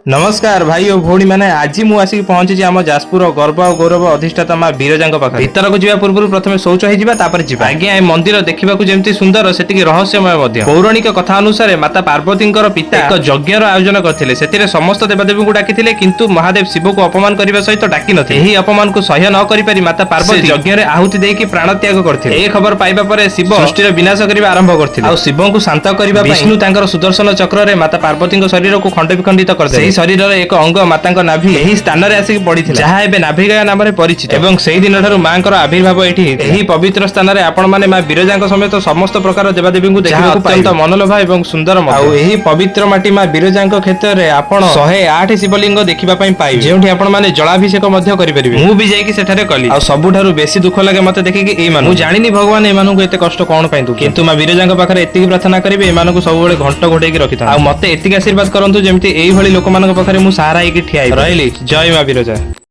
ନମସ୍କାର ଭାଇ ଓ ଭଉଣୀ ମାନେ, ଆଜି ମୁଁ ଆସିକି ପହଞ୍ଚିଛି ଆମ ଯାଜପୁର ଗର୍ବ ଆଉ ଗୌରବ ଅଧିଷ୍ଠାତା ମା ବିରଜାଙ୍କ ପାଖରେ। ଭିତରକୁ ଯିବା ପୂର୍ବରୁ ପ୍ରଥମେ ଶୌଚ ହେଇଯିବା, ତାପରେ ଯିବା। ଆଜ୍ଞା, ଏ ମନ୍ଦିର ଦେଖିବାକୁ ଯେମିତି ସୁନ୍ଦର, ସେତିକି ରହସ୍ୟମୟ ମଧ୍ୟ। ପୌରାଣିକ କଥା ଅନୁସାରେ ମାତା ପାର୍ବତୀଙ୍କର ପିତା ଏକ ଯଜ୍ଞର ଆୟୋଜନ କରିଥିଲେ। ସେଥିରେ ସମସ୍ତ ଦେବାଦେବୀଙ୍କୁ ଡାକିଥିଲେ, କିନ୍ତୁ ମହାଦେବ ଶିବକୁ ଅପମାନ କରିବା ସହିତ ଡାକି ନଥିଲେ। ଏହି ଅପମାନକୁ ସହ୍ୟ ନ କରିପାରି ମାତା ପାର୍ବତୀ ଯଜ୍ଞରେ ଆହୁତି ଦେଇକି ପ୍ରାଣ ତ୍ୟାଗ କରିଥିଲେ। ଏହି ଖବର ପାଇବା ପରେ ଶିବ ସୃଷ୍ଟିର ବିନାଶ କରିବା ଆରମ୍ଭ କରିଥିଲେ। ଆଉ ଶିବଙ୍କୁ ଶାନ୍ତ କରିବା ପାଇଁ ବିଷ୍ଣୁ ତାଙ୍କର ସୁଦର୍ଶନ ଚକ୍ରରେ ମାତା ପାର୍ବତୀଙ୍କ ଶରୀରକୁ ଖଣ୍ଡ ବିଖଣ୍ଡିତ କରିଦେଲେ। ସେହି ଶରୀରର ଏକ ଅଙ୍ଗ ମାତାଙ୍କ ନାଭି ଏହି ସ୍ଥାନରେ ଆସିକି ପଡିଥିଲା, ଯାହା ଏବେ ନାଭିଗୟା ନାମରେ ପରିଚିତ। ଏବଂ ସେହି ଦିନଠାରୁ ମାଙ୍କର ଆବିର୍ଭାବ ଏଠି ହେଇଥିଲା। ଏହି ପବିତ୍ର ସ୍ଥାନରେ ଆପଣମାନେ ମା ବିରଜାଙ୍କ ସମେତ ସମସ୍ତ ପ୍ରକାର ଦେବାଦେବୀଙ୍କୁ ଦେଖିବାକୁ ଅତ୍ୟନ୍ତ ମନଲୋଭା ଏବଂ ସୁନ୍ଦର ମଧ୍ୟ। ଆଉ ଏହି ପବିତ୍ର ମାଟି ମା ବିରଜାଙ୍କ କ୍ଷେତ୍ରରେ ଆପଣ 108 ଶିବଲିଙ୍ଗ ଦେଖିବା ପାଇଁ ପାଇବେ, ଯେଉଁଠି ଆପଣମାନେ ଜଳାଭିଷେକ ମଧ୍ୟ କରିପାରିବେ। ମୁଁ ବି ଯାଇକି ସେଠାରେ କଲି। ଆଉ ସବୁଠାରୁ ବେଶୀ ଦୁଃଖ ଲାଗେ ମତେ ଦେଖିକି ଏଇମାନଙ୍କୁ। ମୁଁ ଜାଣିନି ଭଗବାନ ଏମାନଙ୍କୁ ଏତେ କଷ୍ଟ କଣ ପାଇଁ ଦଉଛନ୍ତି, କିନ୍ତୁ ମା ବିରଜାଙ୍କ ପାଖରେ ଏତିକି ପ୍ରାର୍ଥନା କରିବି, ଏମାନଙ୍କୁ ସବୁବେଳେ ଘଣ୍ଟ ଘୋଡେଇକି ରଖିଥାନ୍ତି ଆଉ ମତେ ଏତିକି ଆଶୀର୍ବାଦ କରନ୍ତୁ, ଯେମିତି ଏଇଭଳି ଲୋକମାନଙ୍କ ପାଖରେ ମୁଁ ସାହାରା ହେଇକି ଠିଆ ହେଇ ରହିଲି। ଜୟ ମା ବିରଜା।